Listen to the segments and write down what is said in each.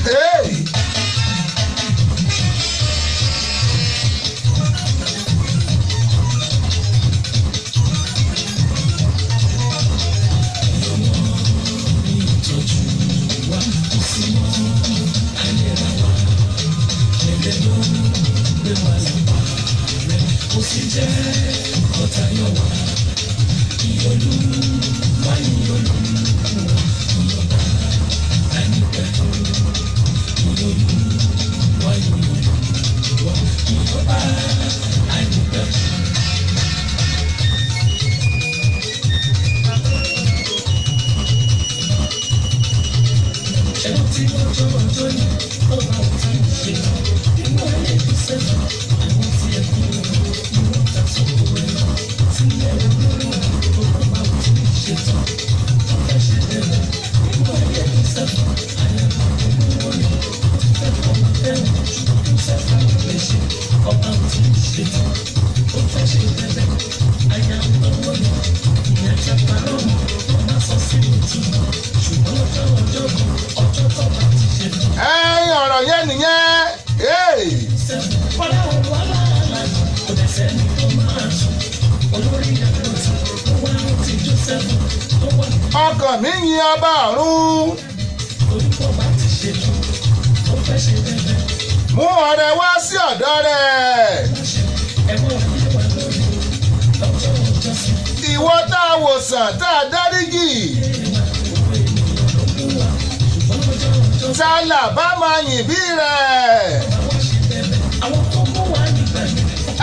Hey! Ẹ̀yin ọ̀rọ̀ yẹn nìyẹn. Hey! Ọkàn mi yin ọba ọ̀run. Mú ọrẹ wá sí ọ̀dọ̀ rẹ̀. Ìwọ tá a wòsàn tá a dáríjì. Ta là bá máa yìn bí rẹ̀.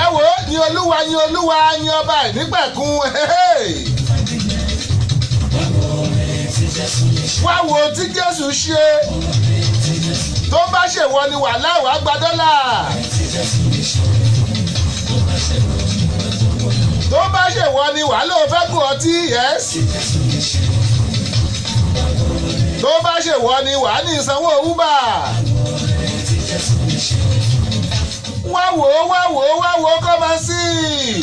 Ẹ wò ó, yin Olúwa, yin Olúwa, yin ọba ìnípẹ̀kun. Wá wo tí Jésù ṣe. Tó bá ṣèwọ ni wàhálà wàá gba dọ́là. Tó bá ṣèwọ ni wàhálà ò fẹ́ gùn ọtí, yes. Tó bá ṣèwọ ni wàá ní ìsanwó Uber. Wá wò ó, wá wò ó, wá wò ó, kọ́ máa sí i.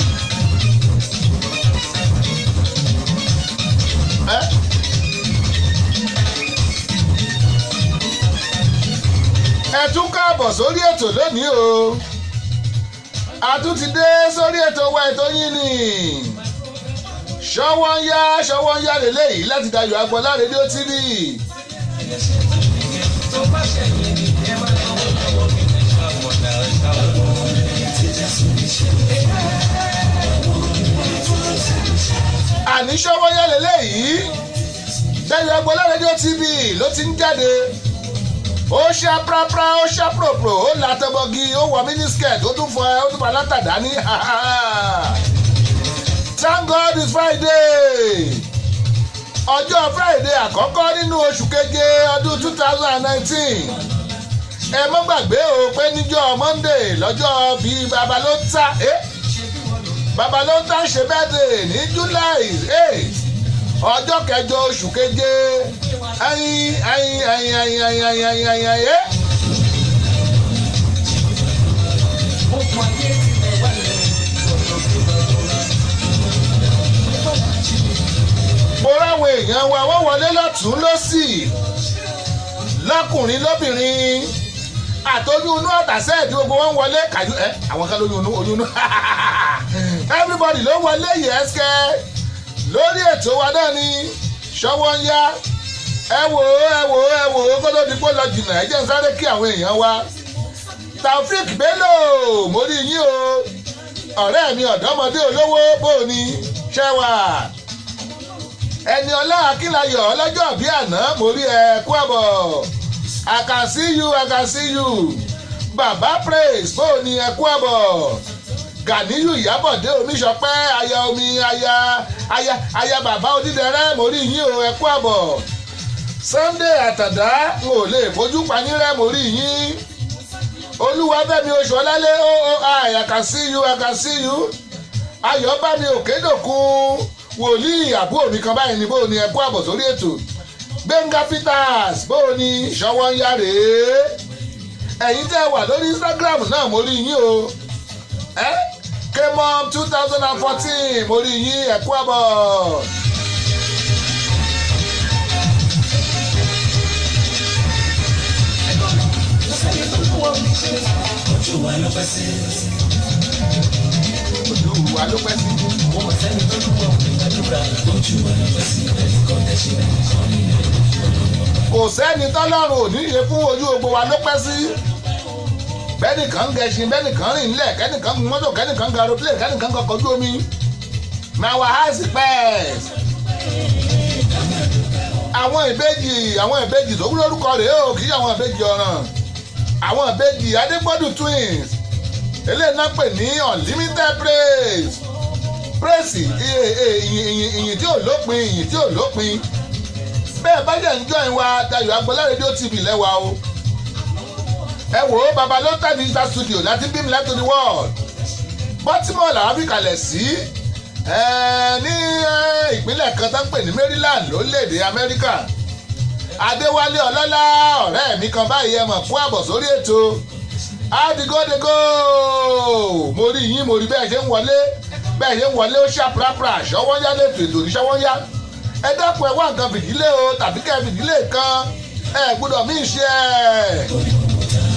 Ẹ tún káàbọ̀ sórí ètò lónìí o. A tún ti dé sórí ètò wa, ètò yín ni Ṣọwọ́ ń yá, Ṣọwọ́ ń yá lélẹ́yìí láti Dayọ̀ Agbọ́lá Rédíò TV. Àní Ṣọwọ́ ń yá lélẹ́yìí, Dayọ̀ Agbọ́lá Rédíò TV ló ti ń jáde. Ó ṣá prapra, ó ṣá pròprò, ó látọbọgi, ó wọ mínísíkẹ̀tì, ó tún fọ ẹ, ó tún fa látàdá ní. Thank God it's Friday. Ọjọ́ Friday àkọ́kọ́ nínú oṣù keje ọdún 2019. Ẹ mọ́ gbàgbé o pé níjọ́ Monday lọ́jọ́ bíi Babalóńtà, Babalóńtà ṣe birthday ní July 8, ọjọ́ kẹjọ oṣù keje. Ayin ayin ayin ayin ayin ayin ayin ayin ayin. Mo ráwọn èèyàn wa, wọ́n wọlé lọ́tún lọ́sì, lọ́kùnrin lóbìnrin, àtọ́jú inú àtàsẹ́ ẹ̀dí, gbogbo wọn wọlé kàyú ẹ. Àwọn kan lóyún inú, oyún inú, everybody ló wọlé yẹ́sìkẹ́ lórí ètò wa náà ni Ṣọwọ́ ń yá. Ẹ wò ó, ẹ wò ó, ẹ wò ó, kó ló di pé lọ jìnnà. Ẹ jẹ́ n sáré kí àwọn èèyàn wa. Taofik Bello, mo rí yín o, ọ̀rẹ́ mi ọ̀dọ́mọdé olówó, bó o ní ṣẹ́wà. Ẹni ọlá Akínlayọ̀, ọlọ́jọ́ bí àná, mo rí ẹ, kú àbọ̀. I can see you, I can see you. Bàbá Praise, bó o ní, ẹ kú àbọ̀. Ganiyu Ìyábọ̀dé Omiṣọpẹ́, aya omi, aya aya aya bàbá Onídẹrẹ́, mo rí yín o, ẹ kú àbọ̀. Sunday Àtàdá, n ò lè fojú payín rẹ́, mo rí yín. Olúwabẹ́mi Oṣuọlálé, oh, I can see you, I can see you. Ayọ̀bámi Òkèdòkun, wòlíì àbúrò mi kan báyìí ní, bó ni? Ẹ kú àbọ̀ sórí ètò. Gbẹ̀ngà Peters, bó ni? Ṣọwọ́ ń yá rèé. Ẹ̀yin tẹ́ wà lórí Instagram náà, mo rí yín o. Ẹ́ kmom 2014, mo rí yín, ẹ kú àbọ̀. Ojú wa ló pẹ́ sí. Ojú wa ló pẹ́ sí. Wọ́n mọ̀ sẹ́ni tó lù wọ́n ní gbàdúrà. Ojú wa ló pẹ́ sí. Ẹnìkan tẹ̀sí ẹnìkan nílẹ̀. Kò sẹ́ni tọ́lọ́run ò ní ṣe fún, ojú gbogbo wa ló pẹ́ sí. Bẹ́nìkan ń gẹṣin, bẹ́nìkan rìn nílẹ̀, kẹ́nìkan gun mọ́tò, kẹ́nìkan gun aeroplane, kẹ́nìkan kọkọ̀ ojú omi. Na our house pẹ́. Àwọn ìbejì tó wúlò orúkọ rèé o, kì í ṣe àwọn ìbejì ọ̀ràn, àwọn ìbejì Adégbọ́dù twins. Eléyìí náà pè ní unlimited praise, praise, ìyìn, ìyìn, ìyìn tí ò lópin, ìyìn tí ò lópin. Bẹ́ẹ̀ bá jẹ́ ń join wa, Dayọ̀ Agboola Radio TV lẹ́wà o. Ẹ wò ó, Babalota Digital Studio láti bí mi láti the world. Baltimore làwọn fi kalẹ̀ sí ní ìpínlẹ̀ kan tó ń pè ní Maryland, lórílẹ̀‐èdè Amẹ́ríkà. Adéwálé Ọlọ́lá, ọ̀rẹ́ mi kan báyìí, ẹ mọ̀ kú àbọ̀ sórí ètò. Adigodego, mo rí yín, mo rí bẹ́ẹ̀ ṣe ń wọlé, bẹ́ẹ̀ ṣe ń wọlé. Ó ṣàprápra ṣọwọ́nyá lẹ́tọ̀ ètò ní ṣọwọ́nyá. Ẹ dákun, ẹ wá nǹkan fìdílé o, tàbí kẹ́ fìdílé kan, ẹ gbọ́dọ̀ mí ṣe ẹ̀.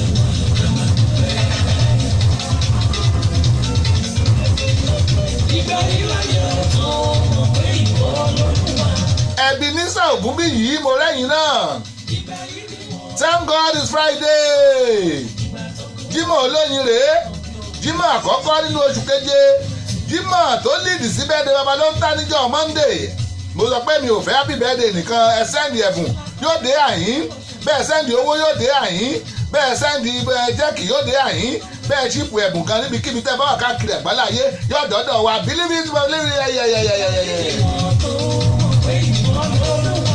Ìgbà yìí láyé tó mọ̀ pé ìwọ lolúwa. Ebenezer Ògúnbíyì, mo rẹ́yìn náà. Thank God it's Friday. Jímọ̀ olóyin rèé, Jímọ̀ àkọ́kọ́ nínú oṣù keje, Jímọ̀ tó lead sí birthday bàbá ló ń tà níjọ́ Monday. Mo sọ pé mi ò fẹ́ happy birthday nìkan. Ẹ send ẹ̀bùn, yóò dé àyín. Bẹ́ẹ̀ send owó, yóò dé àyín. Bẹ́ẹ̀ send cheque, yóò dé àyín. Bẹ́ẹ̀ ship ẹ̀bùn kan níbikíbi tẹ́ bá wà káàkiri àgbáláyé, yóò dọ́dọ̀ wa. Believe it, believe it, yẹ́yẹ́yẹ́yẹ́yẹ́. Ìwọ tó mọ̀ pé ìwọ lolúwa.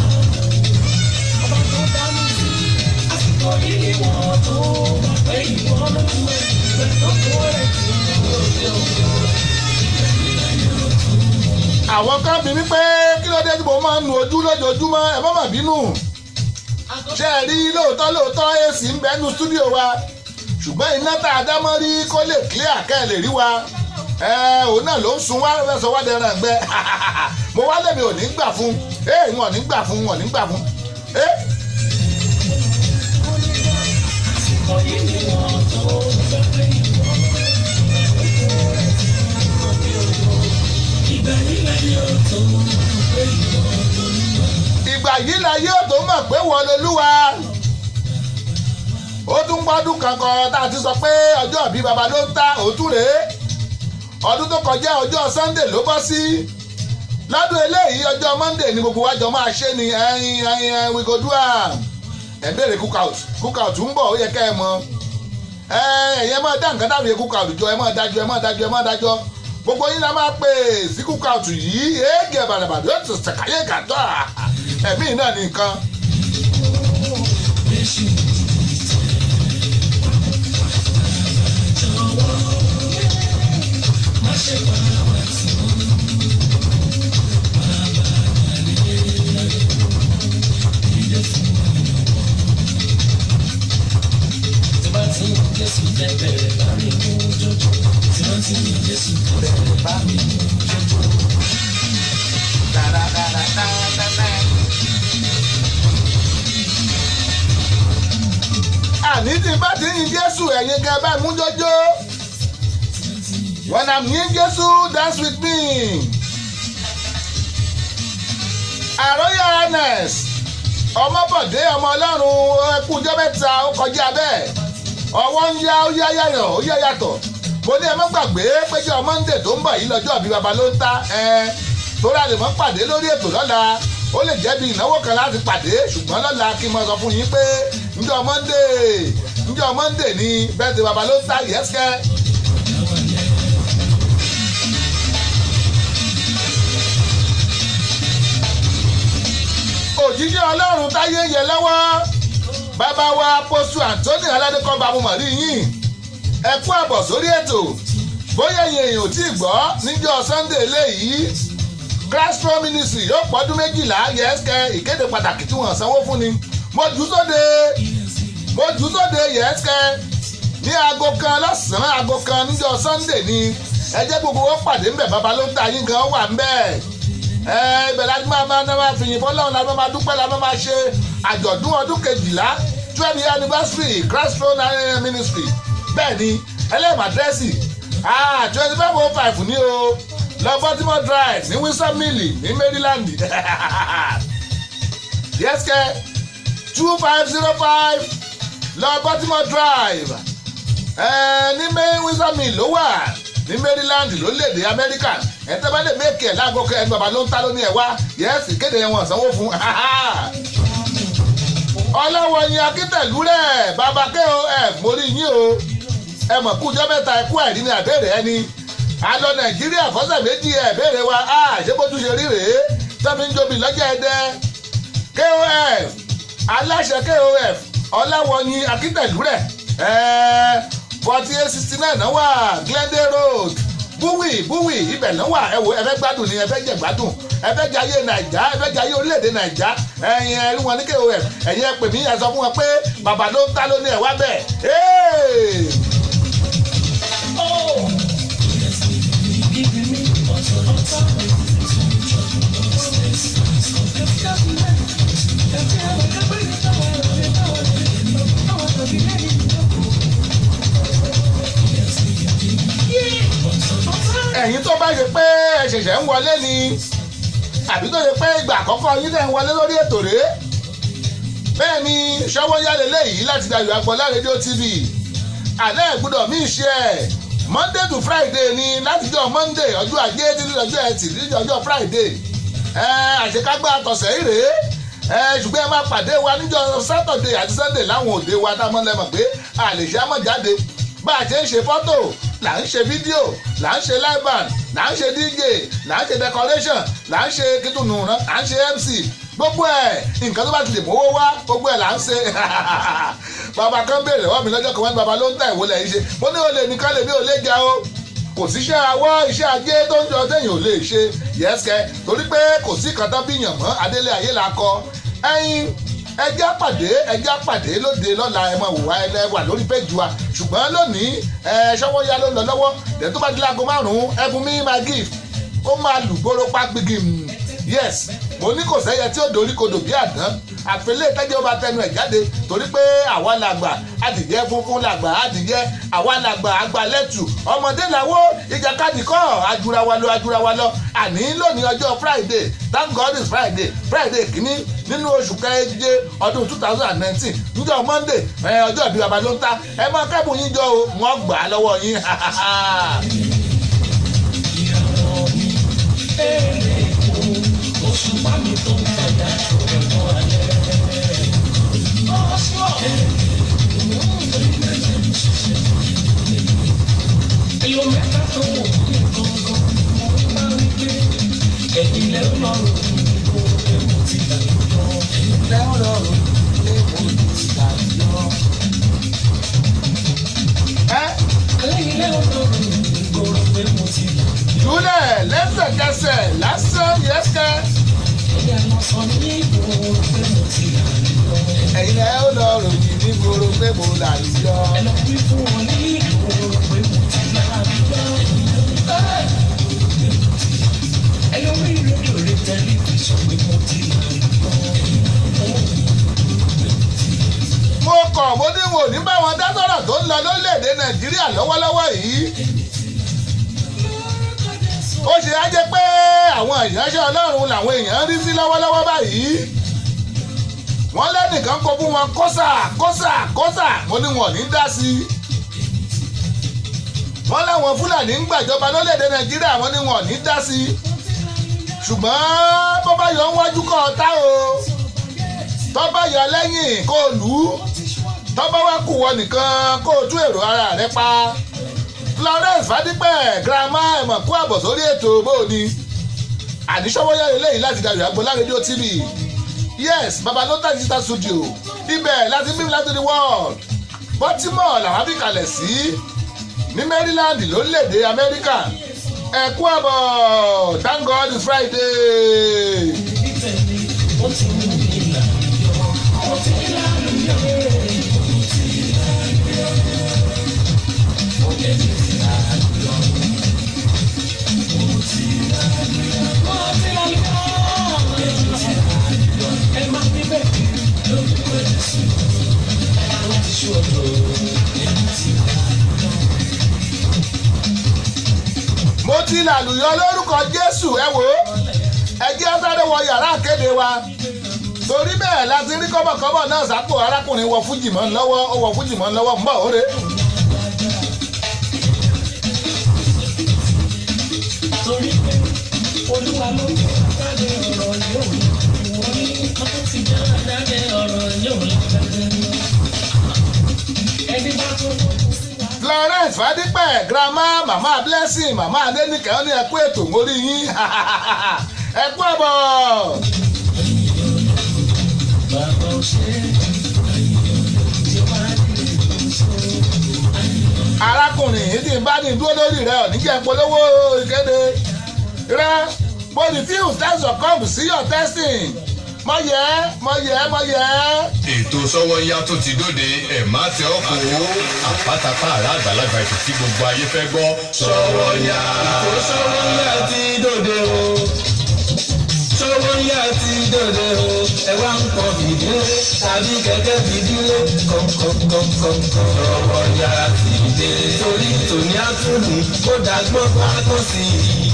Ọba tó dá mi sí. Àsìkò yìí ni wọ́n tó mọ̀ pé ìwọ lolúwa. Ìgbà tó kó rẹ̀ tí ó dé òkè. Àwọn kan bí mi pé kí ló dé tí mo máa ń nu ojú lójoojúmọ́. Ẹ má má bínú. Ṣé ẹ rí, lóòótọ́ lóòótọ́, AC ń bẹ nínú studio wa, ṣùgbọ́n iná tá a dámọ́ rí kó lè clear kẹ́ ẹ lè rí wa, ẹ òun náà ló ń sun wá, fẹ́ sọ wá dẹran gbẹ. Mo wá lèmi ò ní gbà fún ẹ, wọn ò ní gbà fún, wọn ò ní gbà fún ẹ. Àsìkò yìí ni wọ́n tó mọ̀ pé ìwọ ìgbà yìí láyé tó mọ̀ pé ìwọ lolúwa. Ìgbà yìí la yóò tó mọ̀ pé wọ́n lolúwa. Ó tún gbọ́dún kankan tá a ti sọ pé ọjọ́ ìbí baba ló ń ta òtún rèé. Ọdún tó kọjá, ọjọ́ Sunday ló bọ́ sí. Lọ́dún eléyìí, ọjọ́ Monday ni gbogbo wa jọ máa ṣe ni. Ẹyin ẹyin ẹyin, we go do am. Ẹ béèrè cookout, cookout ń bọ̀. Ó yẹ kẹ́ ẹ mọ̀ ẹ. Ẹ̀yẹ máa dá nǹkan dábìí cookout jọ. Ẹ máa dájọ́, ẹ máa dájọ́, ẹ máa dájọ́. Gbogbo yín la máa pè sí cookout yìí. Éègè bàdàbàdà yóò tún ṣàkàyè gàdọ́ ẹ̀mí náà ní nǹkan. Jésù jọ̀wọ́ má ṣe pa wá tì mọ́. Bàbá àlè dídé fún ọ̀nà. Tí bá ti ń Jésù jẹ́ bẹ̀rẹ̀ bá mi mú jọjọ. Tí bá ti ń Jésù jẹ́ bẹ̀rẹ̀ bá mi mú jọjọ. Àní tí bá ti ń Jésù, ẹ̀yin gan bá mú jọjọ. When I'm in Jésù, dance with me. Àròyé ns Ọmọbọ̀dé, ọmọ Ọlọ́run, ẹkú ọjọ́ mẹ́ta. Ó kọjá bẹ́ẹ̀, ọwọ́ ń yá, ó yá yàyàn, ó yá yàtọ̀. Mo ní ẹ má gbàgbé péjọ Monday tó ń bọ̀ yìí lọ́jọ́ ìbí baba ló ń ta ẹ torí a lè mọ́ pàdé lórí ètò lọ́la. Ó lè jẹ́ bí ìnáwó kan láti pàdé, ṣùgbọ́n lọ́la kí n mọ̀ sọ fún yín pé njọ́ Monday, njọ́ Monday ni birthday baba ló ń ta yẹ́sìkẹ́. Òjíṣẹ́ Ọlọ́run táyé yẹ lọ́wọ́, bàbá wa Apostle Anthony Aládékọ́ba, mo mọ̀ rí yín. Ẹ kú àbọ̀ sórí ètò. Bóyá ẹ̀yin èèyàn ò tí ì gbọ́, níjọ́ Sunday eléyìí, Christ Ministry yóò pọ́dún 12. Yes kẹ́, ìkéde pàtàkì tí wọ́n sanwó fún ni. Mo jù sóde, mo jù sóde. Yes kẹ́, ní aago 1 lọ́sàn-án, aago 1 níjọ́ Sunday ni. Ẹ jẹ́ gbogbo wọn pàdé ńbẹ̀. Bàbá ló ń ta yín gan wà ńbẹ̀. Ẹ ibẹ̀ láti máa fìyìn fọlọ́run, láti máa dúpẹ́, láti máa ṣe àjọ̀dún ọdún 12, 12 year anniversary Christ Throne Ministry. Bẹ́ẹ̀ ni, ẹlẹ́mà dírẹ́sì 2505 ní o lọ Baltimore Drive ní Windsor Mill ní Maryland. Yes kẹ́, 2505 lọ Baltimore Drive ní Windsor Mill ló wà ní Maryland, lórílẹ̀‐èdè Amẹ́ríkà. Ẹ̀ tẹ́ bá lè make ẹ̀ láago kẹ́ ẹni bàbá ló ń ta lóní ẹ̀ wá. Yes, ìkéde yẹn wọ́n sanwó fún. Ọlọ́wọ́yin Akíntẹ̀lú rẹ̀, bàbá KOF, mórí yín o. Ẹ mọ̀ kú jọ́ mẹ́ta, ẹ kú àìrí ní àbẹ̀rẹ̀ ẹni a lọ Nàìjíríà fọ́sẹ̀ 2. Ẹ béèrè wa, ṣé bójú ṣe rí rèé tọ́fi ń jobi lọ́jọ́ ẹ̀dẹ́. KOF, aláṣẹ KOF, Ọláwọ̀yin Akíntẹ̀lú rẹ̀, 4869 náà wà Glendale Road, Bowie. Bowie, ibẹ̀ náà wà. Ẹ wo, ẹ fẹ́ gbádùn ni, ẹ fẹ́ jẹ gbádùn, ẹ fẹ́ jayé Nàìjà, ẹ fẹ́ jayé orílẹ̀-èdè Nàìjà, ẹ̀yin ẹ rí wọn ní KOF. Ẹ̀yin ẹ pè mí, ẹ sọ fún wọn pé bàbá ló ń ta ló ní ẹ̀ wá bẹ̀. Oh, giving me authority. Ẹ̀yin tó bá ṣe pé ẹ ṣẹ̀ṣẹ̀ ń wọlé ni, àbí tó ṣe pé ìgbà àkọ́kọ́ yín tẹ̀ ń wọlé lórí ètò rèé, bẹ́ẹ̀ ni, ṣọwọ́ yálé léyìí láti Dayọ̀ Agbọ́lá Rédíò TV. Àlẹ́ ìgbúdọ̀ mí ṣe ẹ̀ Monday to Friday ni, látijọ́ Monday, ọjọ́ Ajé, títí ọjọ́ Ẹtì, títí ọjọ́ Friday. Ẹ àṣekágbá àtọ̀sẹ̀ yìí rèé ẹ, ṣùgbọ́n ẹ máa pàdé wa níjọ́ Saturday àti Sunday láwọn òde wa tá a mọ̀ lẹ́mọ̀ pé a lè ṣe àmọ̀ jáde. Bá a ṣe ń ṣe fọ́tò là ń ṣe fídíò, là ń ṣe live band, là ń ṣe DJ, là ń ṣe decoration, là ń ṣe kítùnú rán, là ń ṣe MC, gbogbo ẹ̀. Nǹkan tó bá ti lè mówó wá, gbogbo ẹ̀ là ń ṣe. Bàbá kan béèrè lọ́wọ́ mi lọ́jọ́ kan, wọ́n ní, "Bàbá ló ń tà, ìwọ lẹ̀ ń ṣe?" Mo ní olè nìkan lèmi ò lè jà o. Kò síṣẹ́ awọ́, iṣẹ́ ajé tó ń jọ téèyàn ò lè ṣe. Yes kẹ́, torí pé kò sí kan tán bíyàn mọ́ adélé ayé la kọ. Ẹyin ẹjẹ́ àpàdé, ẹjẹ́ àpàdé lóde lọ́la. Ẹ mọ̀ wá, ẹ wà lórí péjì wa. Ṣùgbọ́n lónìí, ẹ ṣọwọ́ yá ló ń lọ lọ́wọ́ dẹ̀. Tó bá di láago 5, ẹbùn mi máa gift, ó máa lù gbóró pa gbígìm. Yes, mo ní kò sẹ́yẹ tí ó dorí kodò bí àdán, àfẹlẹ́ ìtẹ́jọ́ bá tẹnu ẹ̀ jáde, torí pé àwa làgbà, adìyẹ funfun làgbà, adìyẹ àwa làgbà, àgbàlẹ́tù ọmọdé làwọ́, ìjàkadì kọ́, ajura wa lọ, ajura wa lọ. Àní lónìí ọjọ́ Friday, thank God it's Friday, Friday kìíní nínú oṣù keje ọdún 2019, níjọ́ Monday, ọjọ́ ìbí bàbá ló ń ta. Ẹ máa kẹ́bùn yín jọ o, wọ́n gbà á lọ́wọ́ yín. Ìràwọ̀ mi, èrè kò, òṣùpá mi tó ń tajà ọ̀rọ̀ alẹ́. Ọ̀ṣọ́. Èèyàn mẹ́ta tó wò mí gangan, mo bá rí pé ẹ̀yìn lẹ́rù lọ́rùn kò ewu ti dà lọ. Ẹ̀yìn lẹ́rù lọ́rùn ewu ti dà lọ. Ẹ Ẹ̀yìn lẹ́rù lọ́rùn ìgboro ewu ti dà lọ. Jùlẹ̀ lẹ́sẹ̀kẹsẹ̀ lásán. Yes kẹ́. Ẹ̀yà lọ sọ ní ìgboro ewu ti dà lọ. Ẹ̀yin lẹ́ ó lọ ròyìn ní gbòòrò pé mo là yọ. Ẹ lọ wí fún wọn ní ìgboro ewu ti dà lọ. Ẹ lọ rí rédíò rí tẹlifíṣàn pé mo ti là lọ. Mo kọ̀, mo ní wò ní báwọn dá sọ̀rọ̀ tó ń lọ lórílẹ̀‐èdè Nàìjíríà lọ́wọ́lọ́wọ́ yìí. Ó ṣe á jẹ́ pé àwọn ìránṣẹ́ Ọlọ́run làwọn èèyàn ń rí sí lọ́wọ́lọ́wọ́ báyìí. Wọ́n lẹ́nìkan kó fún wọn kọ́sà kọ́sà kọ́sà. Mo ní wọn ò ní dá sí i. Wọ́n láwọn Fúlàní ń gbàjọba lórílẹ̀‐èdè Nàìjíríà. Wọ́n ní wọn ò ní dá sí i. Ṣùgbọ́n bó bá yọ ń wájú kọ́ ọ tá o, tó bá yọ lẹ́yìn kó o lù ú, tó bá wá kù wọ nìkan kó o tún èrò ara rẹ pa. Florence Fadípẹ̀, girama, ẹ̀mọ̀ kú àbọ̀ sórí ètò. Bóòní àníṣọwọ́yá eléyìí láti Dayọ̀ Agboola Rédíò TV. Yes, Babalota Digital Studio, ibẹ̀ láti bí láti the world. Baltimore làwọn fi kalẹ̀ sí. Ní Maryland lórílẹ̀‐èdè Amẹ́ríkà. Ẹ kú àbọ̀. Thank God it's Friday. Ó ti mú mi lálùyọ, ó ti lálùyọ, ó ti lálùyọ, ó lè mi ti lálùyọ, ó ti lálùyọ, ó ti lálùyọ, ó lè mi ti lálùyọ. Ẹ má fi bẹ́ẹ̀ lórúkọ Jésù, ó ti ṣú ọ̀dọ̀ èmi ti lálùyọ. Mo ti làlùyọ lórúkọ Jésù. Ẹ wò ó, ẹ jẹ́ sáré wọ yàrá àkéde wa, torí bẹ́ẹ̀ láti rí kọ́bọ̀kọ́bọ̀ náà sápò. Arákùnrin wọ fújì mọ́ lọ́wọ́, ó wọ fújì mọ́ lọ́wọ́. Ń bọ̀ ó re. Torí pé Olúwa ló jáde ọ̀rọ̀ yóò ìwọ ní wọ́n ti jáde ọ̀rọ̀ yóò lágbára ẹni bá tó kókó sí wa. Florence Fadípẹ̀, grandma, Mama Blessing, Mama Adéníkẹ́, ó ní ẹ kú ètò mórí yín, ẹ kú àbọ̀. Bàbá ò ṣe é tí ó bá dé ìlú. Arákùnrin yìí ti bá ní dúró lórí rẹ, ò ní jẹ́ polówó ìkéde rẹ. Mo refuse that succumb sí your testing. Mo yẹ, mo yẹ, mo yẹ. Ètò Sọ́wọ́nyá tó ti dóde, ẹ̀ má tẹ ọ́ kó àpátápá àrà àgbàlagbà, ètò tí gbogbo ayé fẹ́ gbọ́. Sọ́wọ́nyá. Ètò Sọ́wọ́nyá ti dòde o. Sọ́wọ́nyá ti dòde o. Ẹ wá ń kọ́ fìdílé tàbí kẹ̀kẹ́ fìdílé kọ̀ǹkọ̀ǹkọ̀ǹkọ̀. Sọ́wọ́nyá ti dé. Torí tòní àtúndùn kó dàgbọ́n pákó sí i.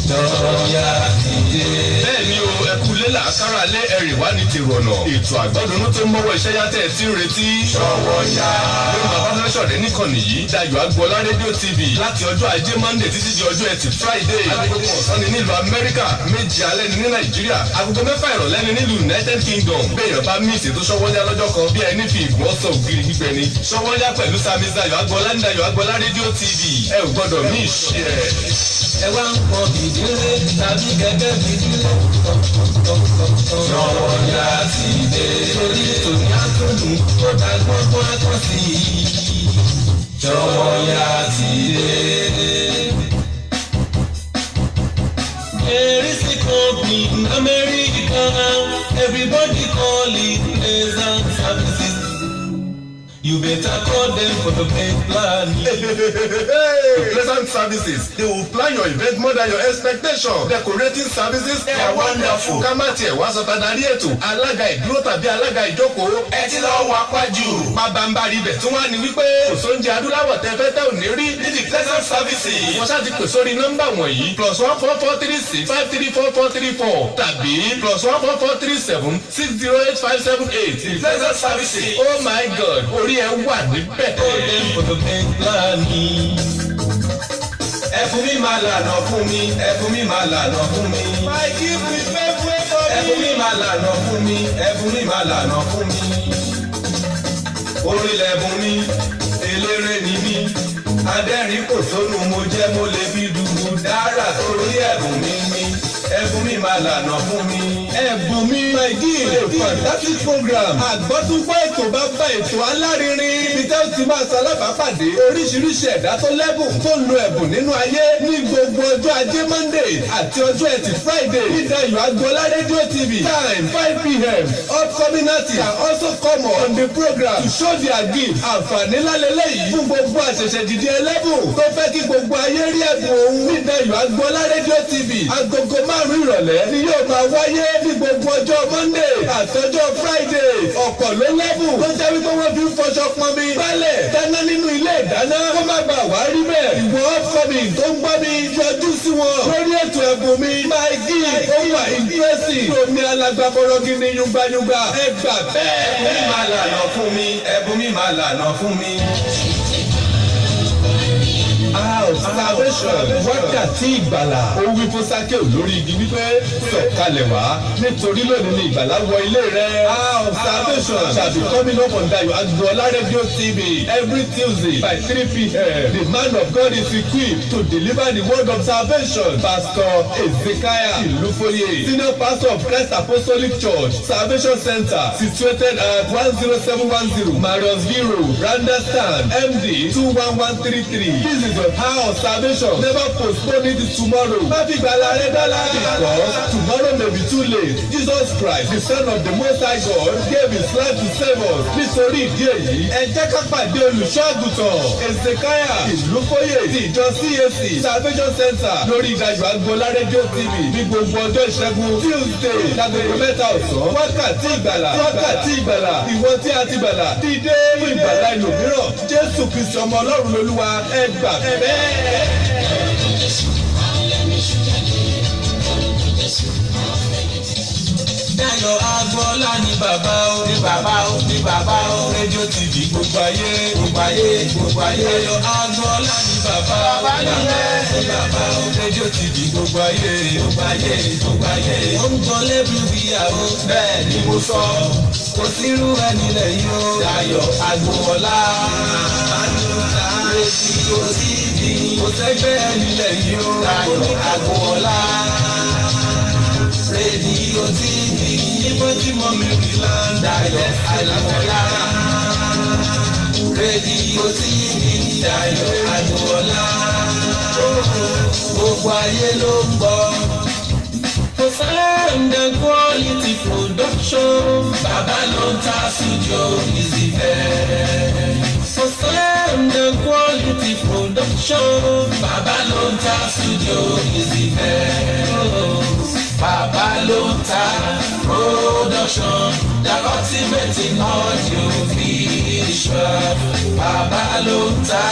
Sọ́wọ́nyá ti dé. Bẹ́ẹ̀ ni o, ẹ kú lé làákàrà lé ẹ̀rì wá ní tèrò ọ̀nà. Ètò àgbọ̀dúnú tó ń mọ́wọ́ iṣẹ́ yá tẹ̀ ẹ tí ń retí. Sọ́wọ́nyá ló máa bá fẹ́ ṣọ̀rẹ́ níkànnì yìí, Dayọ̀ Agboola Rédíò TV, láti ọjọ́ Ajé Monday títí di ọjọ́ Ẹtì Friday. Agogo kan ọ̀sán ni nílùú Amẹ́ríkà, 7 alẹ́ ni ní Nàìjíríà, agogo 6 ìrọ̀lẹ́ ni nílùú United Kingdom. Béèyàn bá miss ètò Sọ́wọ́nyá lọ́jọ́ kan, bí ẹni fi ìgbọ́n sọ ògiri gbígbẹ ni. Sọ́wọ́nyá pẹ̀lú Sami Dayọ̀ Agboola ní Dayọ̀ Agboola Rédíò TV, ẹ ò gbọ́dọ̀ miss ẹ̀. Ẹ wá ń kọ́ fìdílé tàbí kẹ̀kẹ́ fìdílé kọ̀ǹkọ̀ǹkọ̀ǹkọ̀. Sọ́wọ́nyá ti dé. Torí tòní àtúndùn kó dàgbọ́n pákó sí i. Sọ́wọ́nyá ti dé. Erisi company in America, everybody call it Pleasant Services. You better call them for the best plan. Pleasant Services, they will plan your event more than your expectation. Decorating services, they are wonderful. Ká má tiẹ̀ wá sọ tadarí ètò, alága ìdúró tàbí alága ìjókòó. Ẹ ti lọ wá pájú. Pabambari ibẹ̀ tí wọ́n á ní wípé kò sóúnjẹ adúláwọ̀ tẹ fẹ́ tẹ́ ò ní rí ní the Pleasant Services. Wọ́n ṣáà ti pè sórí nọ́mbà wọ̀nyí: +1 443 653 4434 tàbí +1 443 760 8578. The Pleasant Services. Oh my God, orí ẹ wà níbẹ̀. Call them for the best plan. Ẹ̀fún mi máa lànà fún mi, ẹ̀fún mi máa lànà fún mi. My gift will pave way for me. Ẹ̀fún mi máa lànà fún mi, ẹ̀fún mi máa lànà fún mi. Orílẹ̀ bùn mi, eléré ni mí. Adẹ́rìn kò sónú mo jẹ́, mo lè fi dùrù dára torí ẹ̀bùn mi ní. Ẹ̀bùn mi máa lànà fún mi. Ẹ̀bùn mi, My Gift, a fantastic program. Àgbọ́túngbọ́ ètò bá bá ètò alárinrin. Ibi tẹ́ ó ti máa ṣalábàápàdé oríṣiríṣi ẹ̀dá tó lẹ́bùn, tó ń lo ẹ̀bùn nínú ayé, ní gbogbo ọjọ́ Ajé Monday àti ọjọ́ Ẹtì Friday ní Dayọ̀ Agboola Rédíò TV. Time 5 p.m. Upcoming artists can also come on the program to show their gift. Àǹfààní ńlá lélẹ́yìí fún gbogbo àṣẹ̀ṣẹ̀ dìde ẹlẹ́bùn tó fẹ́ kí gbogbo ayé rí ẹ̀bùn òun ní Dayọ̀ Agboola Rédíò TV. Agogo 5 ìrọ̀lẹ́ ni yóò máa wáyé ní gbogbo ọjọ́ Monday àtọjọ́ Friday. Ọ̀pọ̀ ló lẹ́bùn tó jẹ́ wípé wọ́n fi ń fọṣọ, pọnmi, gbálẹ̀, dáná nínú ilé ìdáná. Kó má bàa wá rí bẹ́ẹ̀, ìwọ upcoming tó ń gbọ́ mi, yọjú sí wọn lórí ètò Ẹ̀bùn Mi, My Gift. Ó wà interesting, omi alágbàbọ̀rọ̀ gidi, yungbayungba, ẹ gbà bẹ́ẹ̀. Ẹ̀bùn mi máa lànà fún mi, ẹ̀bùn mi máa lànà fún mi. Hour of Salvation, wákàtí ìgbàlà. Ó wí fún Sákéù lórí igi wípé, "Sọ̀kalẹ̀ wá, nítorí lónìí ni ìgbàlà wọ ilé rẹ̀." Hour of Salvation shall be coming up on Dayo Agboola Radio TV every Tuesday by 3 p.m. The man of God is equipped to deliver the word of salvation. Pastor Ezekiah Ilufoye, Senior Pastor of Christ Apostolic Church, Salvation Center, situated at 10710 Marriottsville Road, Randallstown, MD 21133. This is your hour of salvation. Never postpone it to tomorrow. Má fi ìgbàlà rẹ dọ́là. Because tomorrow may be too late. Jesus Christ, the Son of the Most High God, gave his life to save us. Nítorí ìdí èyí, ẹ jẹ́ ká pàdé olùṣọ́ àgùntàn Ezekiah Ìlúfóyè ti ìjọ CAC Salvation Center lórí Dayo Agboola Radio TV ní gbogbo ọjọ́ ìṣẹ́gun Tuesday lágogo 3 ọ̀sán. Wákàtí ìgbàlà, wákàtí ìgbàlà, ìwọ tí a ti gbàlà, dìde fún ìgbàlà ẹlòmíràn. Jésù Kristi ọmọ Ọlọ́run lolúwa, ẹ gbà bẹ́ẹ̀. Dayọ̀ Agboola ní bàbá o. Ní bàbá o, ní bàbá o. Rédíò TV gbogbo ayé. Gbogbo ayé, gbogbo ayé. Dayọ̀ Agboola ní bàbá o. Bàbá nìyẹn. Ní bàbá o. Rédíò TV gbogbo ayé. Gbogbo ayé, gbogbo ayé. Ó ń gbọ́ lẹ́bùrú o. Bẹ́ẹ̀ ni mo sọ. Kò sírú ẹni lẹ̀ yìí o. Dayọ̀ Agboola. Rédíò TV kò sẹ́gbẹ́ ẹni lẹ̀ yìí o. Dayọ̀ Agboola. Rédíò TV ní Baltimore, Maryland. Dayọ̀ Agboola. Rédíò TV Dayọ̀ Agboola. Gbogbo ayé ló ń gbọ́. For sound and quality production. Bàbá ló ń ta studio is the best. For sound and quality production. Bàbá ló ń ta studio is the best. Bàbá ló ń ta production, the ultimate in audio visual. Bàbá ló ń ta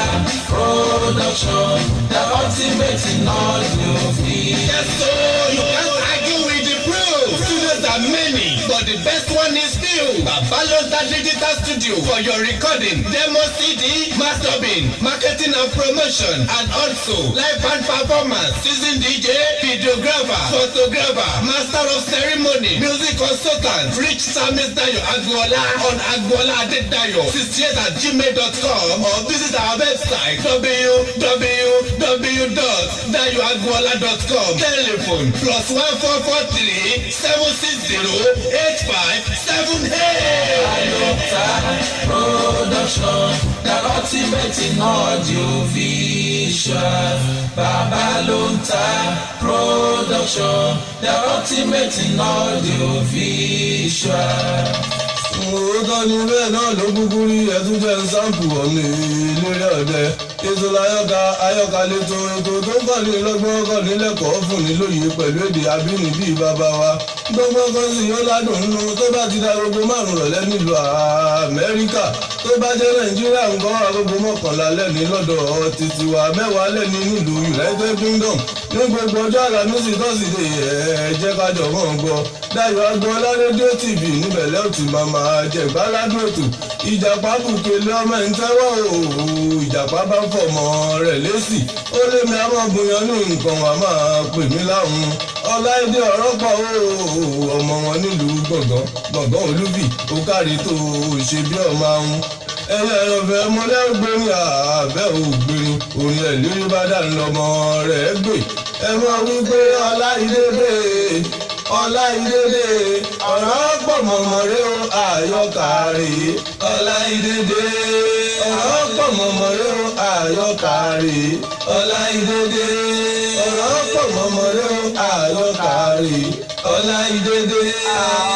production, the ultimate in audio visual. Yes, so you can't argue with the proof. Studios are many, but the best one is still Babalonta Digital Studio for your recording, demo CD, mastering, marketing and promotion, and also live band performance, season DJ, videographer, photographer, master of ceremony, music consultant. Reach Samis Dayo Agboola on agboola adedayo68@gmail.com or visit our website www.dayoagboola.com. Telephone +1 443 760 8578. Production, the ultimate in audio visual. Bàbá ló ń ta production, the ultimate in audio visual. Òótọ́ ni, bẹ́ẹ̀ náà ló kúkú rí. Ẹtún jẹ́ sample ọ̀mì eléré ọ̀dẹ. Ètò láyọ̀ká ayọ̀ká lẹ́tọ̀, ètò tó ń kọ́ni lọ́gbọ́n, kọ́ni lẹ́kọ̀ọ́, fún ni lóye pẹ̀lú èdè abínibí bàbá wa. Gbọ́ngbọ́n kan sì yóò ládùn nínú tó bá ti da agogo 5 rọ̀lẹ́ nílùú Amẹ́ríkà. Tó bá jẹ́ Nàìjíríà ńkọ́, agogo 11 lẹ́ni lọ́dọ̀ títí wa, 10 lẹ́ni nílùú United Kingdom. Ní gbogbo ọjọ́ Àlàmísì, Thursday, ẹ̀ jẹ́ ká jọ mọ́ gbọ́ Dayọ̀ Agboola Rédíò TV. Níbẹ̀ lẹ́ò tí máa máa jẹ ìgbáládùn ètò. Ìjàpá bùkélé ọmọ ẹ̀ ń tẹ́wọ́ o. Ìjàpá bá ń fọmọ rẹ̀ lésì, ó lé mi àmọ́ bùyàn ní nǹkan wà máa pè mí láhùn. Ọláìdé ọ̀rọ̀ pọ̀ o, ọmọ wọn nílùú Gbọ̀ngàn, Gbọ̀ngàn Olúbì. Ó kárí tó ṣe bí ọmọ ahun. Ẹyẹ ẹ̀rọ̀fẹ́ mọ́lẹ́gbẹ̀rin àbẹ́ ògbìnrin orin ẹ̀ lérí bá dà ń lọ́mọ rẹ̀ gbé. Ẹ mọ̀ wípé Ọláìdé dé, Ọláìdé dé, ọ̀rọ̀ pọ̀ mọ̀mọ́ rẹ o, àyọkà rè é. Ọláìdé dé, ọ̀rọ̀ pọ̀ mọ̀mọ́ rẹ o, àyọkà rè é. Ọláìdé dé, ọ̀rọ̀ pọ̀ mọ̀mọ́ rẹ o, àyọkà rè é. Ọláìdé dé,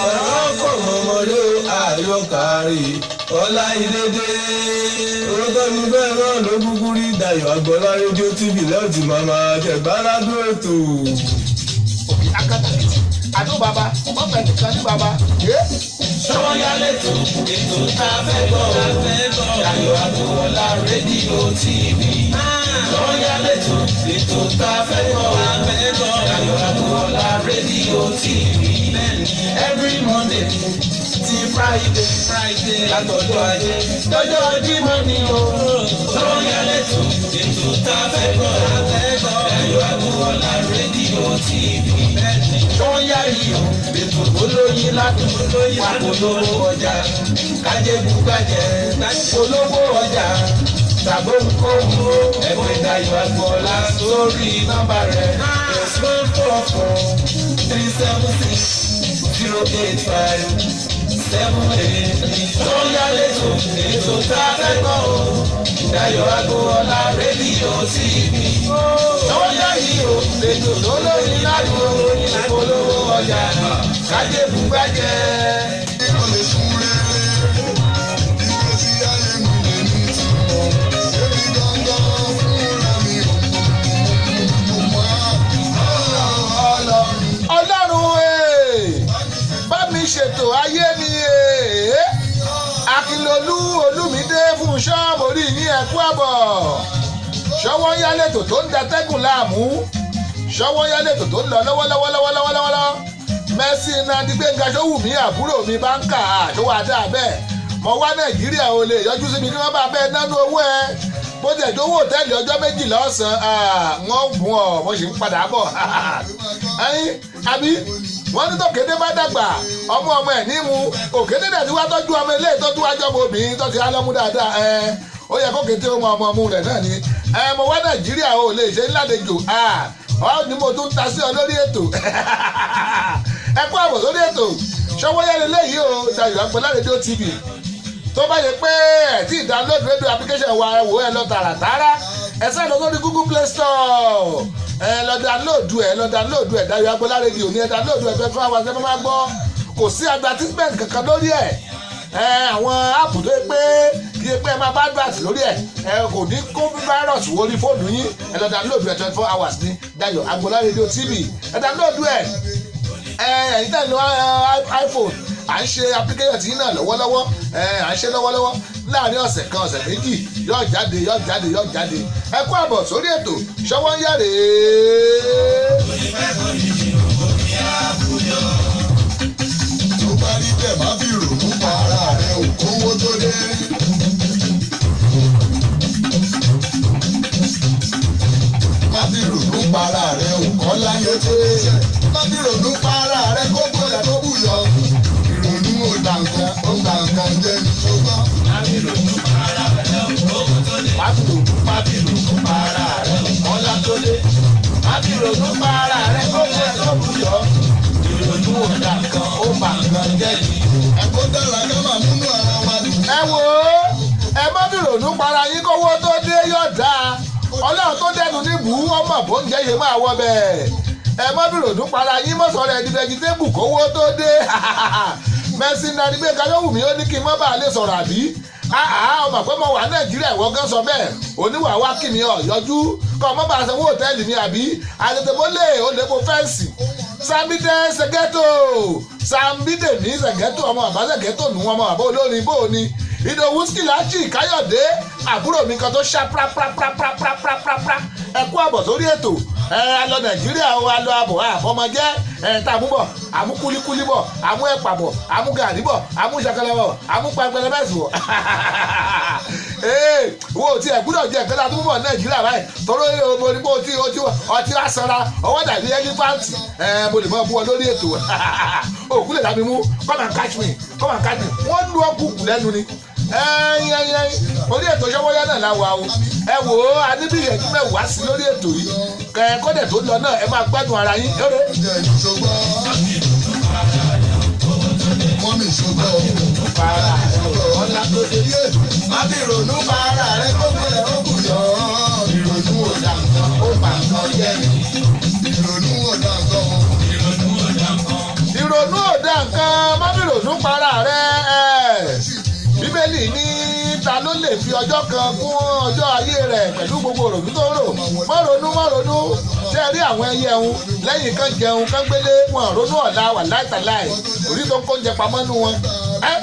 ọ̀rọ̀ pọ̀ mọ̀mọ́ rẹ o, àyọkà rè é. Ọláìdé dé. Orúkọ mi, bẹ́ẹ̀ náà ló kúkú rí. Dayọ̀ Agboola Rédíò TV lẹ́ẹ̀tì máa máa jẹ gbáládùn ètò. Òbí akátàkìtì àdó bàbá ọmọ ẹnìkan ní bàbá. Sọ́wọ́yá lẹ́tọ̀, ètò tá a fẹ́ gbọ́ o. Dayọ̀ Agboola Rédíò TV. Sọ́wọ́yá lẹ́tọ̀, ètò tá a fẹ́ gbọ́ o. Dayọ̀ Agboola Rédíò TV. Every Monday till Friday Friday látọjọ́ ajé lọ́jọ́ Jímọ̀ ni o. Sọ́yà lẹ́tọ̀ ètò tá a fẹ́ gbọ́ Dayọ̀ Agboola rédíò TV. Sọ́yà yìí o ètò tó lóyin ládùn wà polówó ọjà kájé bugbàjẹ́ polówó ọjà tàbó nkóhùn ẹgbẹ́ Dayọ̀ Agboola sórí nọ́mbà rẹ̀ +1 4 4 3 7 6 0 8 5 7 8. Sọ́yà lẹ́tọ̀ ètò tá a fẹ́ gbọ́ o Dayọ̀ Agboola rédíò TV. Sọ́yà yìí o ètò tó lóyin ládùn polówó ọjà kájé bugbàjẹ́. Kò lè sún rere, ìgbésí ayé mi lè ní ìtumọ̀. Èmi gangan fúnra mi ò mọ̀ Ọlọ́run. Ọlọ́run bá mi ṣètò ayé mi. Akínlolú Olúmídé Fúnṣọ́ mórí ní ẹ̀kú àbọ̀. Ṣọwọ́ yálẹ̀tò tó ń datẹ́gùn láàmú, ṣọwọ́ yálẹ̀tò tó ń lọ lọ́wọ́lọ́wọ́lọ́wọ́lọ́wọ́. Mercy Nnamdi Gbénga Ṣówùmí àbúrò mi bá ń kà á tó wà dáa bẹ́ẹ̀. Mo wá Nàìjíríà ò lè yọjú síbi kí wọ́n bá bẹ́ẹ̀ nánú owó ẹ bó tẹ̀ tó owó òtẹ́ẹ̀lì ọjọ́ 2 lọ́sàn-án wọ́n gùn ọ́ mo sì ń padà bọ̀. Ẹyin àbí wọ́n ní tòkété bá dàgbà ọmọ ọmọ ẹ̀ ní mu òkété dẹ̀ tí wá tọ́jú ọmọ ilé ìtọ́jú wájú ọmọ obìnrin tó ti á lọ́mú dáadáa ẹ ó yẹ kó kété ọmọ ọmọ ọmú rẹ̀ náà ni ẹ mo wá Nàìjíríà ò lè ṣe ńládejò ọ ní mo tún ta sí ọ lórí ètò. Ẹ kú àbọ̀ sórí ètò Ṣọwọ́yá lélẹ́yìí o Dayọ̀ Agboola rédíò TV. Tó bá yẹ pé ẹ tí download radio application wa ẹ wò ẹ lọ tààràtààrà ẹ sá lọ sórí Google Play Store ẹ lọ download ẹ lọ download ẹ Dayọ̀ Agboola rédíò ní ẹ download ẹ 24 hours ẹ máa gbọ́ kò sí advertisement kankan lórí ẹ. Ẹ àwọn app tó yẹ pé kí ẹ pé ẹ máa bá advert lórí ẹ ẹ kò ní kó virus wọlé fóònù yín. Ẹ lọ download ẹ 24 hours ní Dayọ̀ Agboola rédíò TV ẹ download ẹ. Ẹ ẹ̀yin tẹ́ ń lo iPhone à ń ṣe application tí náà lọ́wọ́lọ́wọ́ ẹ à ń ṣe lọ́wọ́lọ́wọ́ láàrin ọ̀sẹ̀ kan ọ̀sẹ̀ méjì yóò jáde yóò jáde yóò jáde. Ẹ kú àbọ̀ sórí ètò Ṣọwọ́ ń yàrá. Tó bá rí bẹ́ẹ̀ má fi rònú pa ara rẹ̀ ò kówó tó dé. Má fi rònú pa ara rẹ̀ ò kọ́ láyé tó dé. Má fi rònú pa ara rẹ̀ kó gbọ́dọ̀ tó bùyọ. Ìrònú ò dà nǹkan, ó gbà nǹkan jẹ́ ní ṣùgbọ́n. Má fi rònú má fi rònú pa ara rẹ̀ kọ́lá tó dé. Má fi rònú pa ara rẹ̀ kó gbọ́dọ̀ tó bùyọ. Ìrònú ò dà nǹkan, ó bà nǹkan jẹ́ ní. Ẹ̀kọ́ dára ká máa múnú ara wa dùn. Ẹ wò ó ẹ má fi rònú para yín kówó tó dé yóò dáa. Ọlọ́run tó dẹnu níbù ọmọ bóúnjẹ yìí máa wọ bẹ́ẹ̀. Ẹ má fi rònú para yín mọ́sọ̀rọ̀ ẹni vegetable kówó tó dé. Mercy Nnamdi Gbénga Ṣówùmí ó ní kí n má bàa lè sọ̀rọ̀ àbí ọmọ pé mo wà Nàìjíríà ìwọ gan sọ bẹ́ẹ̀ oníwà wá kí mi ọ̀ yọjú kọ́ ọmọ bá sanwó òtẹ́ẹ̀lì mi àbí àtètèmọ́lé olèpo fẹ́ǹsì Sambide Sẹ̀gẹ́tò Sambidemi Sẹ̀gẹ́tò ọmọ bàbá Sẹ̀gẹ́tò nù ọmọ bàbá olórin bó o ni Ìdòwú Skilachi Káyọ̀dé àbúrò mi kan tó ṣá praprapraprapraprapra. Ẹ kú àbọ̀ sórí ètò ẹ a lọ Nàìjíríà o a lọ àbọ̀ àfọmọjẹ́ ẹ tá a mú bọ̀ àmú kúlíkúlí bọ̀ àmú ẹ̀pà bọ̀ àmú gàrí bọ̀ àmú ṣàkàlà bọ̀ àmú pẹpẹlẹmẹsì bọ̀. Ee wo ti ẹ gbúdọ̀ jẹ nǹkan tá a tún mú bọ̀ Nàìjíríà báyìí torí mo ní bó ti ọtí lásánra ọwọ́ dàbí ẹlífáǹtì ẹ mo lè mọ bú ọ lórí ètò òkú lè dàbí mú come and catch me come and catch me wọ́n lu ọkùnkùn lẹ́nu ni. Ẹyin ẹyin ẹyin orí ètò Ṣọwọ́yá náà la wà o. Ẹ wò ó a ní bí ìṣẹ́jú mẹ́wàá sí lórí ètò yìí kẹ kọ́dẹ̀ tó lọ náà ẹ máa gbádùn ara yín. Eré. Jẹ́ ìṣògbọ́n. Mọ́mí ṣùgbọ́n. Para ọ̀la tó dé. Má fi rònú pa ara rẹ̀ kó gbọ́dọ̀ tó bùyọ. Ìrònú ò dà nǹkan, ó bà nǹkan jẹ́ ni. Ìrònú ò dà nǹkan. Ìrònú ò dá nǹkan má fi rònú para rẹ ẹ. Bíbélì ní ta ló lè fi ọjọ́ kan kún ọjọ́ ayé rẹ̀ pẹ̀lú gbogbo ìrònú tó ń rò. Má ronú má ronú ṣé ẹ rí àwọn ẹyẹ ẹ̀hún lẹ́yìn kan jẹun kan gbélé wọn ronú ọ̀la wà láìtàláì orí tó ń kó oúnjẹ pamọ́ nú wọn. Ẹ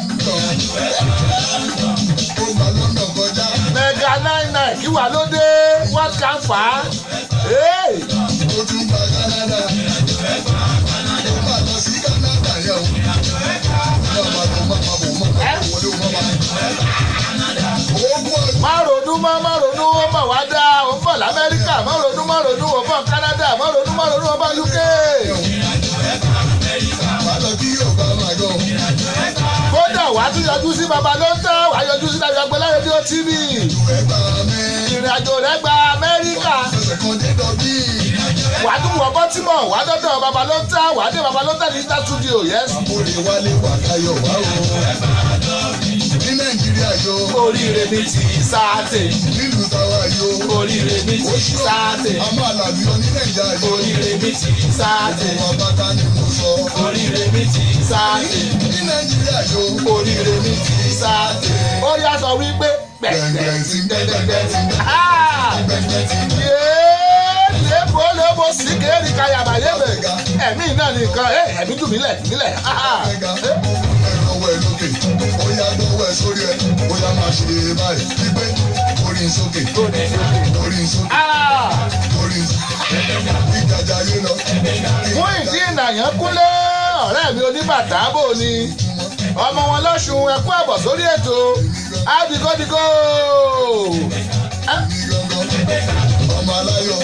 Ó gbà lọ́nà kọjá. Mega 99 kí wà ló dé what can fa. Hey! Ó tún gba Canada. Ó mà lọ sí Canada yẹn o. Ó máa lọ máa bọ̀. mọ́, má ronú, ó mọ̀ wá dá. Ó ń bọ̀ l'Amẹ́ríkà, má ronú, má ronú, ó bọ̀ Canada, má ronú, má ronú, ó bọ̀ UK. Wà lọ kí yóò bá máa yọ. Kódà wàá tún yọjú sí baba ló ń tán, wàá yọjú sí Dayọ̀ Agboola rédíò TV. Ẹgbà mi. Ìrìn àjò rẹ̀ gba Amẹ́ríkà. Ọ̀sẹ̀ kan dé dọ̀bí. Wàá tún wọ Baltimore, wàá dọ́dọ̀ baba ló ń tán, wàá dé baba ló ń tán digital studio, yes. Àmúre wálé wà káyọ̀ wá o. Ní Nàìjíríà yó. Oríire mi ti sáàtì. Nílùú táwa yó. Oríire mi ti sáàtì. A máa làlùyọ ní Nàìjíríà yó. Oríire mi ti sáàtì. Gbogbo wa pátá ni mo sọ. Oríire mi ti sáàtì. Ní Nàìjíríà yó. Oríire mi ti sáàtì. Ó yá sọ wípé Gbẹ̀ngbẹ̀ tí gbẹ̀ngbẹ̀ tí gbẹ̀ngbẹ̀ tí lébo lébo sí kéèrì kayàbà yébè ẹ̀mí náà nìkan ẹ̀mí dùn mí lẹ̀ nílẹ̀. gbẹ̀ngà. Ẹ̀rọ ọwọ́ ẹ lókè. Ó yá gbọ́wọ́ ẹ sórí ẹ. Ó yá máa ṣe báyìí. Wípé orí ń sókè. Orí ń sókè. Orí ń sókè. Ìjàjà ayé lọ. Fún ìdí ìnàyàn kúnlé ọ̀rẹ́ mi oníbàtà bò ni ọmọ wọn lọ́sùn ẹkú àbọ̀ sórí ètò àdìgódìgó. Mi gangan. Ọmọ aláyọ̀.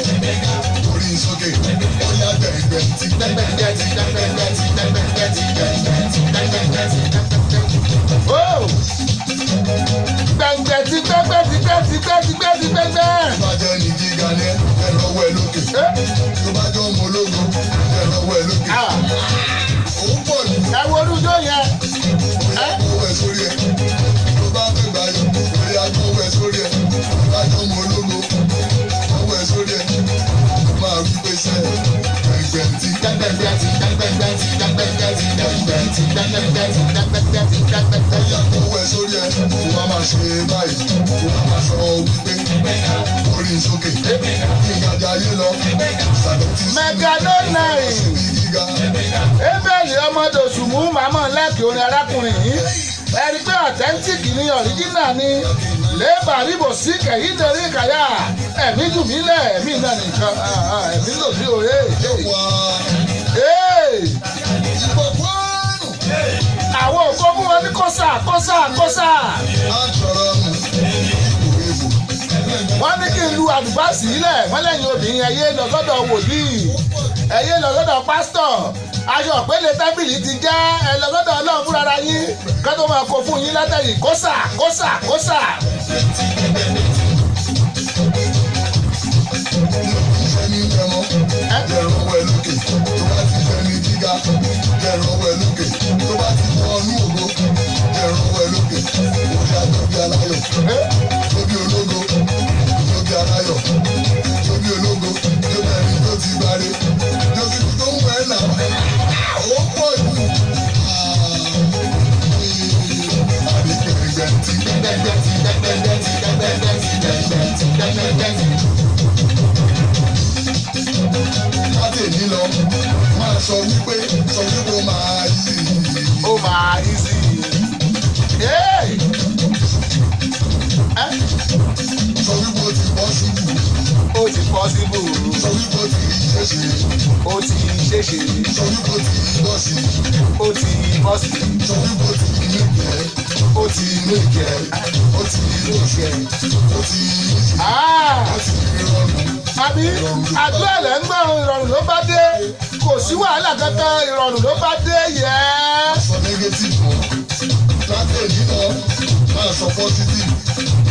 Orí ń sókè. Ó yá gbẹ̀ngbẹ̀ tí gbẹ̀ngbẹ̀ tí gbẹ̀ngbẹ̀ tí gbẹ̀ngbẹ̀ tí gbẹ̀ngbẹ̀ tí gbẹ̀ngbẹ̀ tí. Gbẹ̀ngbẹ̀ tí gbẹ́gbẹ́ tí gbẹ́ tí gbẹ́ tí gbẹ́ tí gbẹ́gbẹ́. Tó bá jẹ́ ní gíga ní ẹ̀rọ ọwọ́ ẹ lókè. Tó bá jẹ́ ọmọ ológo ẹ̀rọ ọwọ́ ẹ lókè. Òun pọ̀ jù. Ẹ wo orújó yẹn. Bóyá gbọ́wọ́ ẹ sórí ẹ. Tó bá fẹ́ gbà yọ, bóyá gbọ́wọ́ ẹ sórí ẹ. Tó bá jẹ́ ọmọ ológo, gbọ́wọ́ ẹ sórí ẹ. Máa wí pé sẹ́ gbẹ̀ngbẹ̀ tí gbẹ̀ngbẹ̀ tí gbẹ̀ngbẹ̀ tí gbẹ̀ngbẹ̀ tí gbẹ̀ngbẹ̀ tí gbẹ̀ngbẹ̀ tí gbẹ̀ngbẹ̀ tí gbẹ̀ngbẹ̀. Bóyá gbọ́wọ́ ẹ sórí ẹ. Kó wá máa ṣe báyìí. Kó wá máa sọ wípé orí sókè. Ìgbàjà ayé lọ. Sàbẹ̀tì sí Mega no nine. ibi gíga. Ebeli ọmọdòsùnmù màmá lẹ́kì orin arákùnrin yìí. Ẹni pé authentic ni original ni. Lébà ríbò sí kẹ̀yìn torí kàyà. Ẹ̀mí jù mí lẹ̀, ẹ̀mí náà nìkan. Ẹ̀mí lò sí òye. Wá ìpọ̀pọ̀nù. Àwọn òkú mú wọn ní kọ́sà kọ́sà kọ́sà. Á sọ̀rọ̀ nù. Ìbò ìbò. Wọ́n ní kí n lu àlùbásì ilẹ̀. Wọ́n lẹ́yìn obìnrin ẹ̀yẹ lọ sọ́dọ̀ wòlíì. Ẹ̀yẹ lọ sọ́dọ̀ pásítọ̀. Aṣọ ìpele tábìlì ti já ẹ lọ sọ́dọ̀ Ọlọ́run fúnra yín. Ká tó máa kó fún yín látẹ̀yìn kọ́sà kọ́sà kọ́sà. Iṣẹ́ ní ẹmọ, jẹ̀rọ ọwọ́ ẹ lókè. Tó bá ti fẹ́ ní gíga, jẹ̀rọ ọwọ́ ẹ lókè. Tó bá ti wọ inú ògo, jẹ̀rọ ọwọ́ ẹ lókè. Ó yá tóbi aláyọ̀, tóbi ológo, tóbi aláyọ̀, tóbi ológo, tóbi ẹni tó ti gbáre. Jọ́sìkú tó ń wẹ̀ náà, ó pọ̀ jù. Àbí gbẹ̀ngbẹ̀ tí gbẹ̀ngbẹ̀ tí gbẹ̀ngbẹ̀ tí gbẹ̀ngbẹ̀ tí gbẹ̀ngbẹ̀ tí gbẹ̀ngbẹ̀ tí. Láti èní lọ máa sọ wípé ó máa yí. Ó máa easy. Hey! Ẹ́, Sọ wípé ó ti bọ́ síbù. Ó ti possible. Sọ wípé ó ti ṣeéṣe. Ó ti ṣeéṣe. Sọ wípé ó ti bọ́ sí. Ó ti bọ́ sí. Sọ wípé ó ti níkẹ́. Ó ti níkẹ́. Ó ti níkẹ́, ó ti Ah! ó ti rọrùn. Àbí àdúrà lẹ́ ń gbọ́, ìrọ̀rùn ló bá dé. Kò sí wàhálà kankan, ìrọ̀rùn ló bá dé yẹ. Sọ negative mọ́ láti èní lọ, máa sọ positive,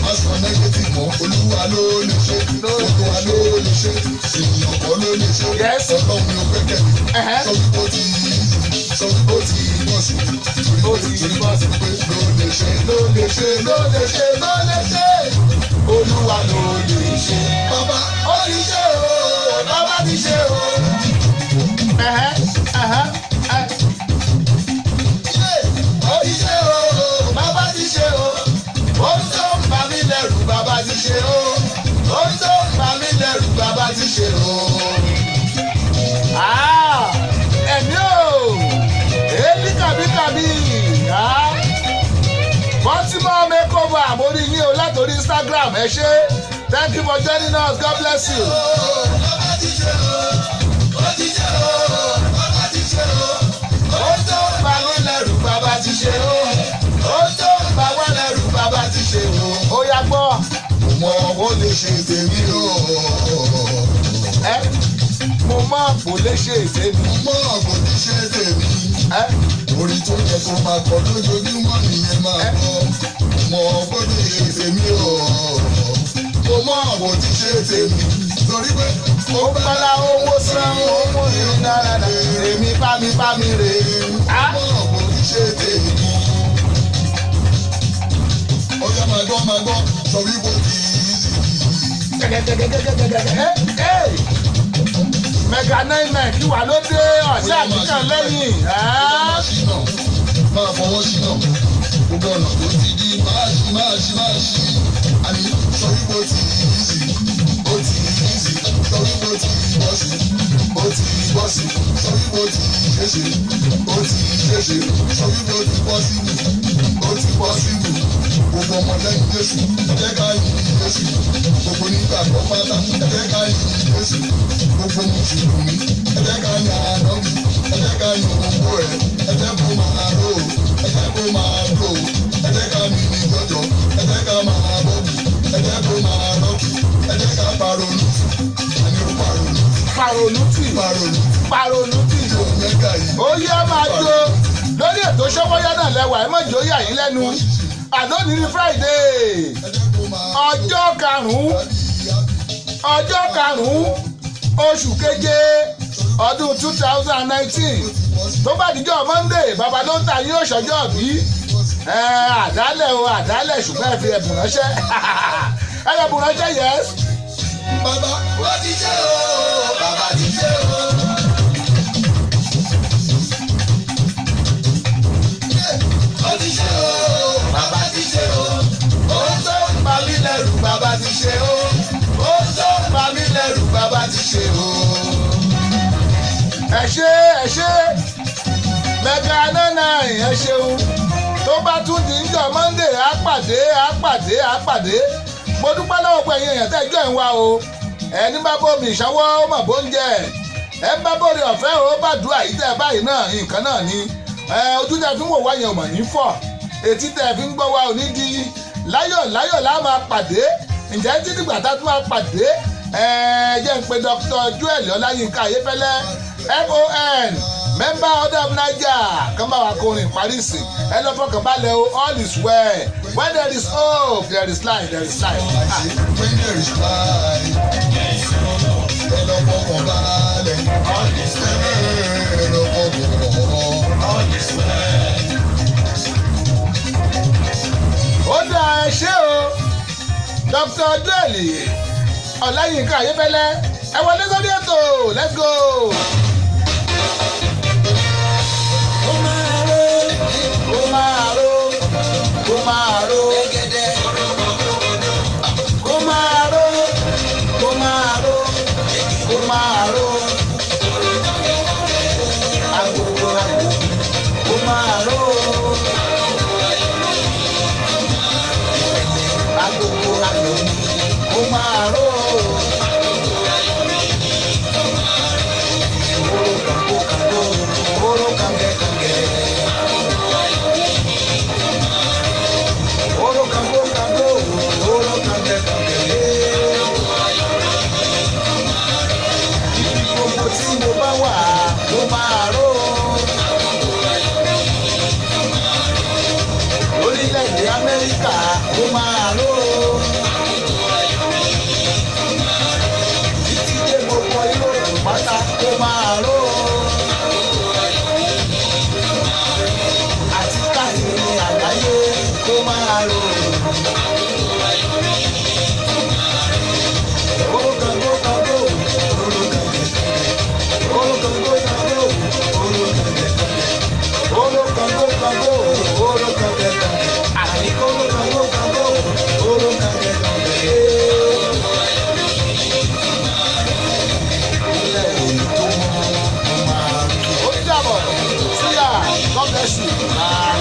má sọ negative mọ́. Olúwa ló lè ṣe, Olúwa ló lè ṣe, ènìyàn kọ́ ló lè ṣe. Ọlọ́run ni ó gbẹ́kẹ̀lé. Sọ wípé ó ti sọ wípé ó ti bọ́ sí. Ó ti bọ́ sí. Pé ló lè ṣe. Ló lè ṣe, ló lè ṣe, ló lè ṣe. Olúwa ló lè ṣe. Bàbá Ó ti ṣe o, bàbá ti ṣe o. Ẹ̀hẹ́, ẹ̀hẹ́, ẹ̀. Ó ti ṣe o, bàbá ti ṣe o. Ohun tó ń bà mí lẹ́rù, bàbá ti ṣe o. Ohun tó ń bà mí lẹ́rù, bàbá ti ṣe o. Ah, ẹ̀mí o, èébí kàbíkàbí. Ah. Baltimore makeover, àmórí yín o látòrí Instagram, ẹ ṣé. Thank you for joining us, God bless you. Bàbá ti ṣe o, ó ti ṣe o, bàbá ti ṣe o. Ohun tó ń bà mí lẹ́rù, bàbá ti ṣe o. Ohun tó ń bà wá lẹ́rù, bàbá ti ṣe o. Ó yá gbọ́. Mo mọ mọ̀ kò lè ṣe tèmi. Mọ́ kò ní ṣe tèmi. Ẹ́ Orin tó yẹ kó máa kọ lójoojúmọ́ nìyẹn máa kọ. Mọ̀ kó lè ṣe tèmi o. Mo mọ̀ kò ti ṣe tèmi. Torí pé ó gbọ́lá owó san owó ìrìn náírà èmi bá mi bá mi rè é. Mọ̀ kò ti ṣe tèmi. Ó yá, máa gbọ́, máa gbọ́, sọ wípé ó ti easy. Gẹ́gẹ́gẹ́gẹ́gẹ́gẹ́ Mega 99 kí wà ló dé ọ̀sẹ̀ àkíkàn lẹ́yìn. Máa ṣínà, máa fọwọ́ ṣínà, gbogbo ọ̀nà tó ti di máa ṣí, máa ṣí, máa ṣí. Àní sọ wípé ó ti easy, ó ti easy. Sọ wípé ó ti bọ́ sí, ó ti bọ́ sí. Sọ wípé ó ti ṣeéṣe, ó ti ṣeéṣe. Sọ wípé ó ti possible, ó ti possible. Gbogbo ọmọ lẹ́yìn Jésù, ẹ jẹ́ ká yin Jésù. Gbogbo nígbàgbọ́ pátá, ẹ jẹ́ ká yin Jésù. Gbogbo mùsùlùmí, ẹ jẹ́ ká yin ànábì. Ẹ jẹ́ ká yin ògbó ẹ̀. Ẹ jẹ́ kó máa ró, ẹ jẹ́ kó máa ró. Ẹ jẹ́ ká mi ní jọjọ, ẹ jẹ́ ká máa bọ́ọ̀bù, ẹ jẹ́ kó máa rọ́ọ̀kì. Ẹ jẹ́ ká paronu, àní ó paronu. Paronu tì. Paronu. Paronu tì. Tí o mẹ́ka yìí. Ó yá, máa jó lórí ètò Ṣọwọ́yá náà lẹ́wà. Ẹ mọ̀jọ́ yà yín lẹ́nu. Àlónì ní Friday, Ẹ jẹ́ kó máa ọjọ́ 5, ọjọ́ 5 oṣù keje ọdún 2019. Tó bá dijọ́ Monday, bàbá ló ń ta yín ṣọjọ́ bí àdálẹ̀ o, àdálẹ̀, ṣùgbọ́n ẹ fi ẹ̀bùn ránṣẹ́, ẹ fi ẹ̀bùn ránṣẹ́, yes. Bàbá ó ti ṣe o, bàbá ti ṣe o. Ó ti ṣe o, bàbá ti ṣe o. Ó tó ń bà mí lẹ́rù, bàbá ti ṣe o. Ó tó ń bà mí lẹ́rù, bàbá ti ṣe o. Ẹ ṣé, ẹ ṣé, Mega 99, ẹ ṣeun. Tó bá tún di ńjọ́ Monday, á pàdé, á pàdé, á pàdé. Mo dúpẹ́ lọ́wọ́ pé ẹ̀yin èèyàn tẹ́ ẹjọ́ ẹ̀ ń wá o. Ẹni bá bómi ìṣọwọ́, ó mọ̀ bó ń jẹ. Ẹ ń bá bóri ọ̀fẹ́ o, bá dùn àyí tẹ́ báyìí náà, nǹkan náà ni ẹ ojú tẹ́ fi ń wò wá yẹn ò mọ̀ ní fọ́, etí tẹ́ fi ń gbọ́ wá ò ní di. Láyọ̀ láyọ̀ lá máa pàdé. Ǹjẹ́ títí dìgbà tá a tún máa pàdé, ẹ jẹ́ ń pe Dr. Joel Ọláyínká Ayéfẹ́lẹ́, MON, member Order of Niger, kan bá wa kọrin Paris. Ẹ lọ fọkàn balẹ̀ o. All is well. When there is hope, there is life, there is life. I say when there is life, ẹ lọ fọkàn balẹ̀. Ẹ lọ fọkàn. Ó dáa, ẹ ṣé o, Dr. Joel Ọláyínká Ayéfẹ́lẹ́, ẹ wọlé sórí ètò. Let's go. Ó máa ró. Ó máa ró, ó máa ró, kó máa ró, kó máa ró, kó máa ró, agogo agogo, kó máa ró, agogo agogo, kó máa ró. Oro kango kango, oro kange kange. Oro kango kango, oro kange kange. Ibi gbogbo tí mo bá wà ló máa ró. Orílẹ̀-èdè Amẹ́ríkà, ló máa ró. Títí dé gbogbo Yúróòpù pátá, ló máa ró. Àti káàkiri àgbáyé, kó máa ró. Oro kango kango, oro kange kange. Oro kango kango, oro kange kange. Oro kango kango, oro kange kange. Àní oro kango kango, oro kange kange. Ilẹ̀ òní tó mọ́, mo máa rí. Ó dàbọ̀. See ya. God bless you. Bye.